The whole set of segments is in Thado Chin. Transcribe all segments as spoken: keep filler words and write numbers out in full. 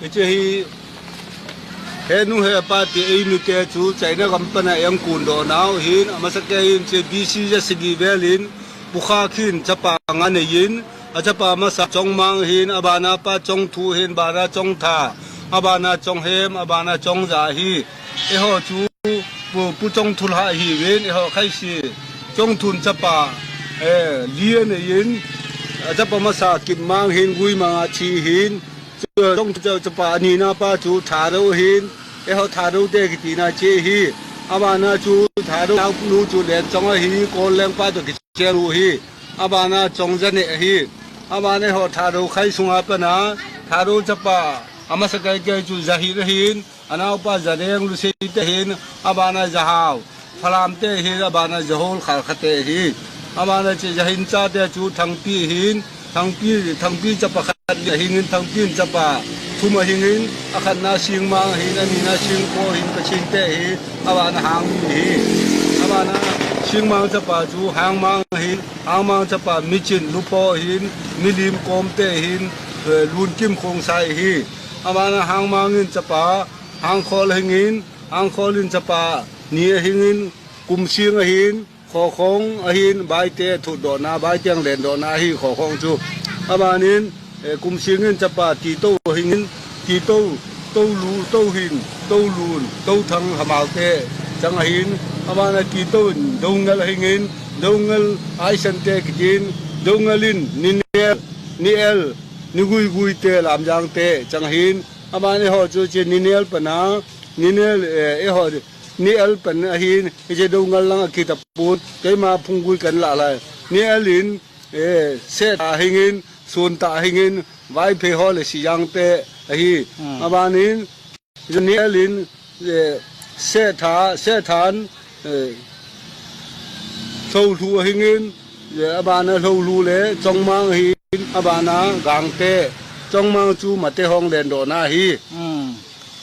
Hiche hi, henu hepa ti eimite chu China gam pana eikondoh nau ahin, amasapen hiche B C ja sagi velin, Pu Khakhin chapa nga neiyin, achapa masa Chongmang ahin, abana pa Chongthu ahin, abana Chongtha, abana Chonghem, abana Chongja ahi. Eiho chu Pu, Pu Chongthulhah ahiuvin, eiho Khaisi Chongthun chapa, eh, li aneiyin, achapa masa Kipmang ahin, Guimang a thi ahin, Chongthun chapa anina pa chu Thadou ahin, eiho Thadou te kitina hiche ahi. Abana chu Thadou naonu chu Lenchong ahi, Kollengpa toh kicheng u ahi. Abana Chongjane ahi. Abana eiho Thadou khai sunga pana, Thadou chapa, amasapen chu Jahit ahin, anaopa Janeng Lusei te ahin, abana Jahao, Phalam te ahin, abana Jahol Khalkha te ahi. Abana hiche Jahin chate chu Thangpi ahin, Thangpi, Thangpi chapa khat ahingin, Thangpi in chapa thum ahingin, akhatna Singmang ahin, anina Singko ahin, Kachin te ahi, abana Hangmi ahi. Abana Singmang chapa chu Hangmang ahin, Hangmang chapa Michin Lupo ahin, Milim Komte ahin, eh, Lunkim Khongsai ahi. Abana Hangmang in chapa Hangkhol ahingin, Hangkhol in chapa ni ahingin, Kumsing ahin, Khokhong ahin, Baite thutdohna, Baite ang lendohna ahi Khokhong chu. Abanin, eh, Kumsing in chapa Titou ahingin, Titou, Toulu, Touhin, Toulun, Touthang Hamau te chang ahin, abana Titou in Doungel ahingin, Doungel Aisan te kitin, Doungel in Ninel, Niel, Niguigui te Lamjang te chang ahin, abana eiho chu hiche Ninel pana, Ninel, eh, eiho Niel pan ahin, hiche Doungel lang akitapon, keima Phunggui kan lah lai. Niel in, eh, Setha ahingin, Suntah ahingin, Vaiphei ho le Sijang te ahi. Hmm. Abanin, Niel in, eh, Setha, Sethan, eh, Lhoulhu ahingin, eh, abana Lhoulhu le Chongmang ahin, abana Gangte, Chongmang chu Mate hung lendohna ahi. Hmm.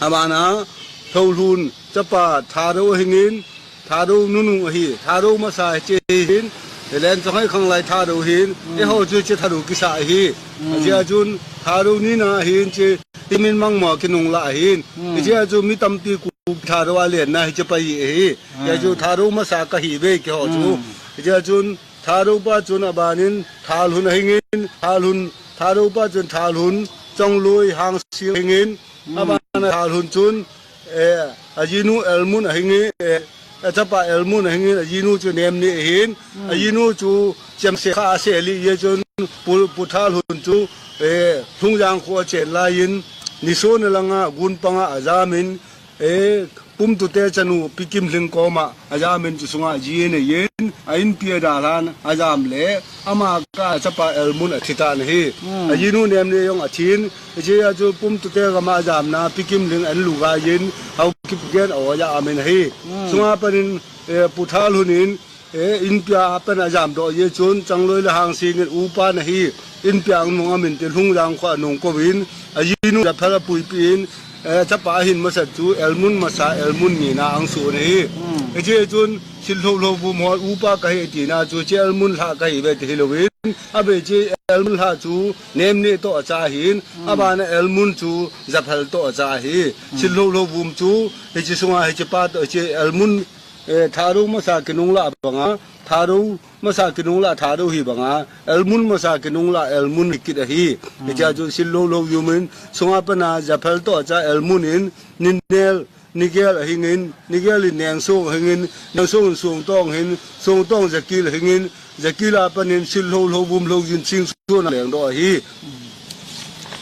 Abana Lhoulhun chapa Thadou ahingin, Thadou nunung ahi, Thadou masa hiche ahin, Lenchong hei khanglai Thadou ahin, hmm, eiho chu hiche Thadou kisa ahi. Hmm. Hichea chun Thadou nina ahin hiche, hiche min mangmo kinunglah ahin. Hmm. Hichea chu mi tampi Kuki Thadou a lenna hiche pa hi ahi. Hmm. Hichea chu Thadou masa kahiuve keiho chu. Hmm. Hichea chun Thadou pa chun abanin Thalhun ahingin, Thalhun, Thadou pa chun Thalhun, Chongloi Hangsil ahingin, hmm, abana Thalhun chun, eh, ajinu Elmun ahingin, eh, achapa Elmun ahingin, ajinu chu Nemni ahin, hmm, ajinu chu Chemse kha ase li ye chun Pu, Pu Thalhun chu, eh, Lhungjang kho achen laiyin, Nisona langa Gunpanga ajamin, eh, Pumtute chanu Pi Kimlhing koma ajamin chu sunga ji aneiyin, a inpi adalhan ajam le, ama kah a achapa Elmun athitan ahi. Hmm. Ajinu Nemni jong athin, hichea chu Pumtute gama ajamna Pi Kimlhing an lugaiyin, Haokip gen a ajamin ahi. Hmm. Sunga panin, eh, Pu Thalhun in, eh, inpia apan ajamdoh jeh chun, Changloi le Hangsing in upa nahi, inpia anung amin ti Lhungjang kho anung kouvin, ajinu Japhel apuipin, eh, chapa ahin masat chu, Elmun masa, Elmun nina angsoh ahi. Hmm. Hiche chun, Silhlou Lhouvum hon upa kahi tina chu, hiche Elmun lhah kahiuve ti hilouvin, abe hiche Elmun lhah chu, Nemni toh acha ahin, hmm, abana Elmun chu, Japhel toh acha ahi. Hmm. Silhlou Lhouvum chu, hiche sunga hiche pa toh, hiche Elmun Eh, Thadou masa kinunglah banga, Thadou masa kinunglah Thadou hi banga, Elmun masa kinunglah Elmun hi kit ahi. Hmm. Hichea chu Silhlou Lhouvum in, sunga pana Japhel toh acha Elmun in, Ninel, Nigel ahingin, Nigel in Nengsong ahingin, Nengsong in Songtong ahin, Songtong Jakil ahingin, Jakil a panin Silhlou Lhouvum Lhoujin Singson a lengdoh ahi.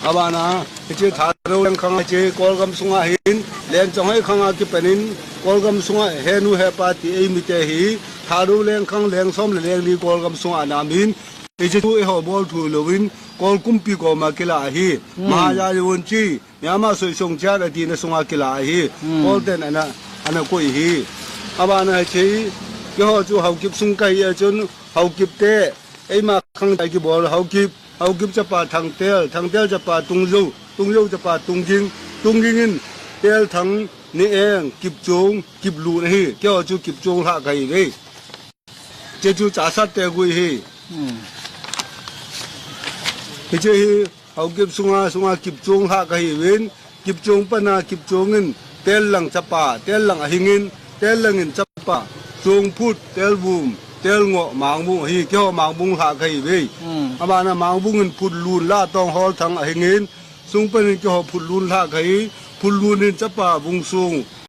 Abana, hiche Thadou lengkhang hiche Kolgam sunga hin, Lenchonghei khanga kipanin, Kolgam sunga henu hepa ti eimite hi, Thadou lengkhang lengsom le lengli Kolgam sunga anamin, hiche chu eiho bolthu louvin, Kolkumpi koma kila ahi. Hmm. Mahaja Yonchi, Myanmar Soisong Chiat atina sunga kila ahi. Hmm. Kolten ana, ana koi hi. Abana hiche, keiho chu Haokip sung kahi a chun, Haokip te, eima khangthah kibol Haokip, Haokip chapa Thangtel, Thangtel chapa Tungjou, Tungjou chapa Tungging, Tungging in Telthang, Nieng, Kipchong, Kiplun ahi, keiho chu Kipchong lhah kahiuve. Hiche chu Chasat te gui ahi. Hmm. Hiche hi Haokip sunga, sunga Kipchong lhah kahiuvin, Kipchong pana, Kipchong in Tellang chapa, Tellang ahingin, Tellang in chapa, Chongphut, Telvum, Telngoh, Mangbung ahi, keiho Mangbung lhah kahiuve. Hmm. Abana Mangbung in Phutlun, Latong, Holthang ahingin, sungpan in keiho Phutlun lhah kahi, Phutlun in chapa Vungsung,